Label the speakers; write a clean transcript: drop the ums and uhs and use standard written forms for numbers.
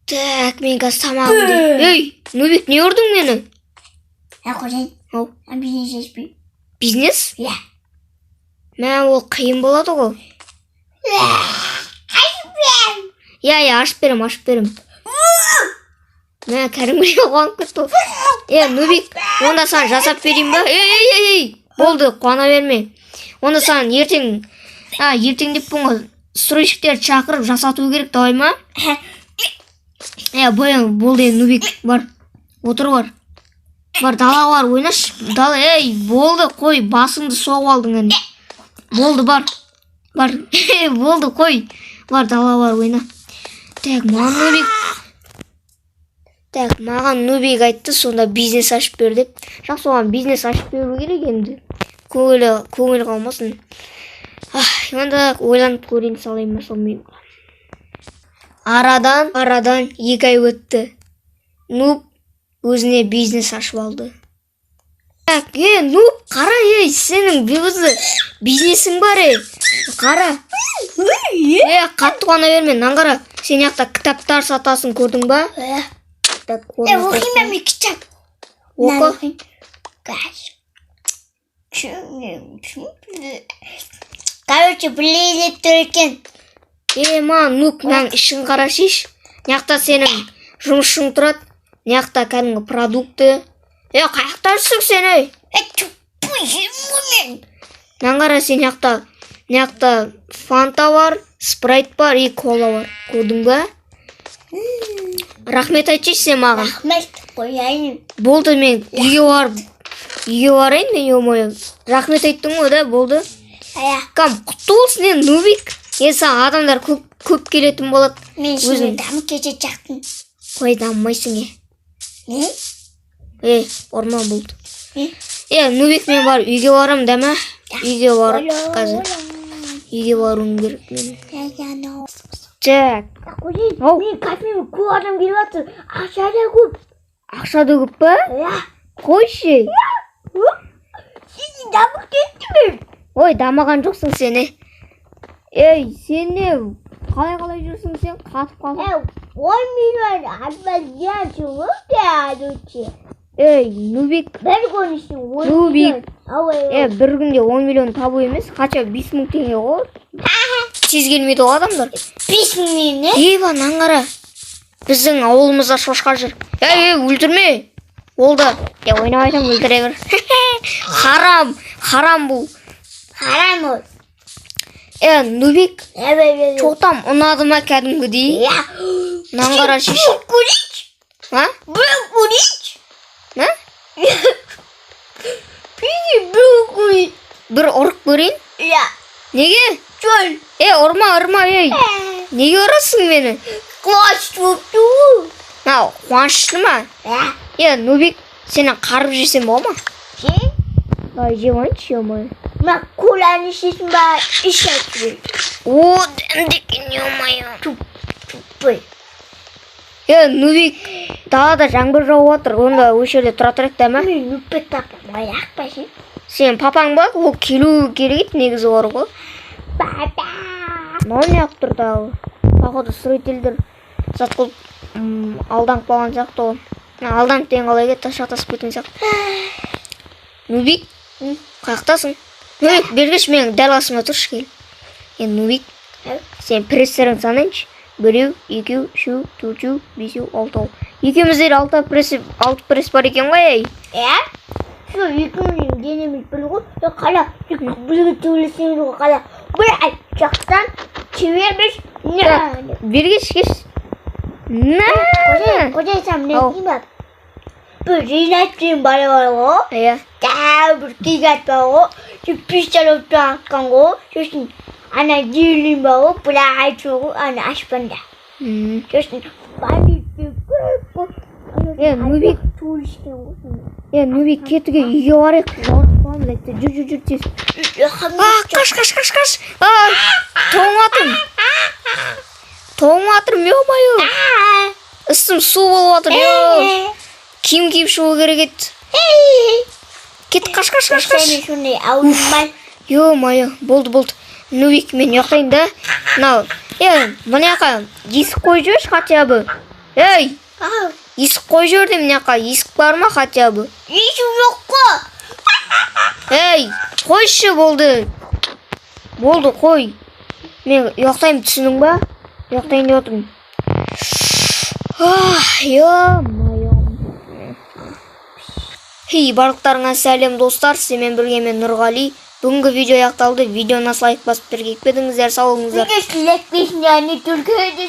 Speaker 1: Так, мен қазір тамағымды. Ей, Нубик, не ұрдың мені?
Speaker 2: Ә, қожайын.
Speaker 1: Ау.
Speaker 2: Бизнес ашпай.
Speaker 1: Бизнес?
Speaker 2: Иә.
Speaker 1: Мә, ол қиын болады ғой. Иә, иә, ашып берем, ашып берем. Мә, кәдімгідей қуанып кетті ғой. Е, Нубик, онда саған жасап берейін ба? Ей, ей, ей, ей, болды, қуана берме. Онда саған ертең, а, ертең деппін ғой, стройщиктерді шақырып жасату керек, давай ма? Е, боян, болды енді, Нубик, бар. Отыр, бар. Бар, далаға бар, ойнашы. Дала, ей, болды, қой, басыңды соғып алдың әне. Болды, бар. Бар, болды, қой. Бар, далаға бар, ойна. Так, маған Нубик. Так, маған Нубик айтты, сонда бизнес ашып бер деп. Жақсы, оған бизнес ашып беру керек енді. Көңілі қалмасын. Ах, онда ойланып көрейін, салайын ба, салмайын ба. Арадан 2 ай өтті. Нуб өзіне бизнес ашып алды. Так, е, Нуб, қара, ей, сенің өзі бизнесің бар, ей. Қара. Е, қатты қуана берме, мынаны қара. Сен жақта кітаптар сатасың, көрдің ба?
Speaker 2: Иә.
Speaker 1: Так,
Speaker 2: Е, оқимын ба мен кітап?
Speaker 1: Оқы.
Speaker 2: Қазір. Короче, біле тұр екен.
Speaker 1: Е, ма, Нуб, мынаның ішін қарашиш. Мына жақта сенің жұмысшың тұрады. Мына жақта кәдімгі продукты. Е, қай жақта жүрсің сен, ей?
Speaker 2: Е, тупой мен.
Speaker 1: Мынаны қара, сен мына жақта фанта бар, спрайт бар и кола бар. Көрдің ба? Рахмет айтшы сен маған.
Speaker 2: Рахмет, қояйын.
Speaker 1: Болды, мен үйге барып, үйге барайын мен, ё-моё. Рахмет айттың ғой да, болды.
Speaker 2: Ая,
Speaker 1: Кам, құтты болсын енді, Нубик. Енді саған адамдар көп көп келетін болады.
Speaker 2: мен
Speaker 1: Өзің.
Speaker 2: сені дамып кете жақтым.
Speaker 1: Қой, дамымайсың, е.
Speaker 2: Не?
Speaker 1: Е, ұрма, болды.
Speaker 2: Не?
Speaker 1: Е, Нубик, мен барып үйге барамын да ма? Үйге барып қазір. Үйге баруым керек мен. Так,
Speaker 2: Қожайын,
Speaker 1: Ау.
Speaker 2: мен кафеме көп адам келіп жатыр. Ақша да көп.
Speaker 1: Ақша да көп па?
Speaker 2: Иә.
Speaker 1: Қойшы.
Speaker 2: Сен дамып кеттің.
Speaker 1: Ой, дамыған жоқсың сен, е. Ей, сен не? Қалай жүрсің сен? Қатып қалдың.
Speaker 2: Е, 10 миллион обезьян короче.
Speaker 1: Ей, Нубик.
Speaker 2: Бір күн ішінде он
Speaker 1: Нубик.
Speaker 2: миллион. Ау,
Speaker 1: Е, бір күнде 10 миллион табу емес, хотя бы 5000 теңге ғой. Тез келмейді ғой адамдар.
Speaker 2: 5000 не?
Speaker 1: Ей, мынаны қара. Біздің ауылымызда шошқа жүр. Ей, ей, өлтірме. Ол да, е, ойнап айтамын, өлтіре бер. Харам, харам бұл.
Speaker 2: Харам ол.
Speaker 1: Е, Нубик,
Speaker 2: Е, бе, бе, бе.
Speaker 1: чё там, ұнады ма кәдімгідей?
Speaker 2: Иә.
Speaker 1: Мынаны қарашы.
Speaker 2: Бір көрейінші.
Speaker 1: А?
Speaker 2: Бір көрейінші.
Speaker 1: Не?
Speaker 2: Бір көрейін.
Speaker 1: Бір ұрып көрейін.
Speaker 2: Иә.
Speaker 1: Неге?
Speaker 2: Чөл.
Speaker 1: Е, ұрма, ұрма, ей. Неге ұрасың мені?
Speaker 2: Қуаныш болып тұр.
Speaker 1: Мына қуанышты ма?
Speaker 2: Иә.
Speaker 1: Е, Нубик, сені қарып жесем бола ма?
Speaker 2: Сен?
Speaker 1: Давай, жеп алайыншы, ё-моё.
Speaker 2: Мына коланы ішесің ба? Іш айтып.
Speaker 1: О, дәмді екен, ё-моё.
Speaker 2: Тупой.
Speaker 1: Е, Нубик, далада жаңбыр жауып жатыр. Онда осы жерде тұра тұрайық та ма?
Speaker 2: Мен нүппет папам аяқ па сен?
Speaker 1: Сенің папаң ба? Ол келу керек еді негізі бар ғой.
Speaker 2: Папа.
Speaker 1: Мынау неғып тұр тағы? Походу, строительдер зат қылып алданып қалған сияқты ғой. Мына алданып деген қалай кетті? Шатасып кеткен сияқты. Нубик, қаяқтасың? Нубик, бергеш, менің дәл қасыма тұршы, кел. Е, Нубик, сен престерін санайыншы. Біреу, екеу, үшеу, төртеу, бесеу, алтау. Екеумізде де алты пресс, алты пресс бар екен ғой, ей.
Speaker 2: Иә? Сол екеуміздің денеміз бір ғой. Е, қара, бірге төбелесеміз ғой, қара. Бір жақтан тебеміз. На.
Speaker 1: Бергеш, кеш. На!
Speaker 2: Қожайын, қожайын, сен
Speaker 1: Ау.
Speaker 2: не деймін? Бір Ринат деген бала бар ғой.
Speaker 1: Иә.
Speaker 2: Дәу бір кек бар ғой. Сол пистолетпен атқан ғой. Сосын ана Дилин бар ғой, былай айтып ғой, ана аспанда. Сосын бандиттер көп қой.
Speaker 1: Е, Нубик.
Speaker 2: Төбелескен ғой сонда.
Speaker 1: Е, Нубик, кетуге үйге барайық. Жауырып қаламыз әйтсе. Жүр, жүр, жүр, тез. А, қаш, қаш, қаш, қаш. А, тоңып жатырмын. Тоңып жатырмын, ё-моё. Үстім су болып жатыр, ё. Киім киіп шығу керек еді. Кет, қаш, қаш, қаш, қаш.
Speaker 2: Мен сондай ауырмай.
Speaker 1: Ё-моё, болды, болды. Нубик, мен ұйықтайын да. Мынау, е, мына жаққа есік қойып жіберші хотя бы. Ей,
Speaker 2: Ау,
Speaker 1: есік қойып жібер деймін мына жаққа. Есік бар ма хотя бы?
Speaker 2: Есік жоқ қой.
Speaker 1: Ей, қойшы, болды. Болды, қой. Мен ұйықтаймын, түсіндің ба? Ұйықтайын деп отырмын. Ах, ё-моё. Хей, барлықтарыңа сәлем, достар. Сіздермен бірге мен, Нұрғали. Бүгінгі видео аяқталды. Видеоны лайк басып, бірге кетпедіңіздер. Сау болыңыздар.
Speaker 2: Видишь, лепесня, не только это.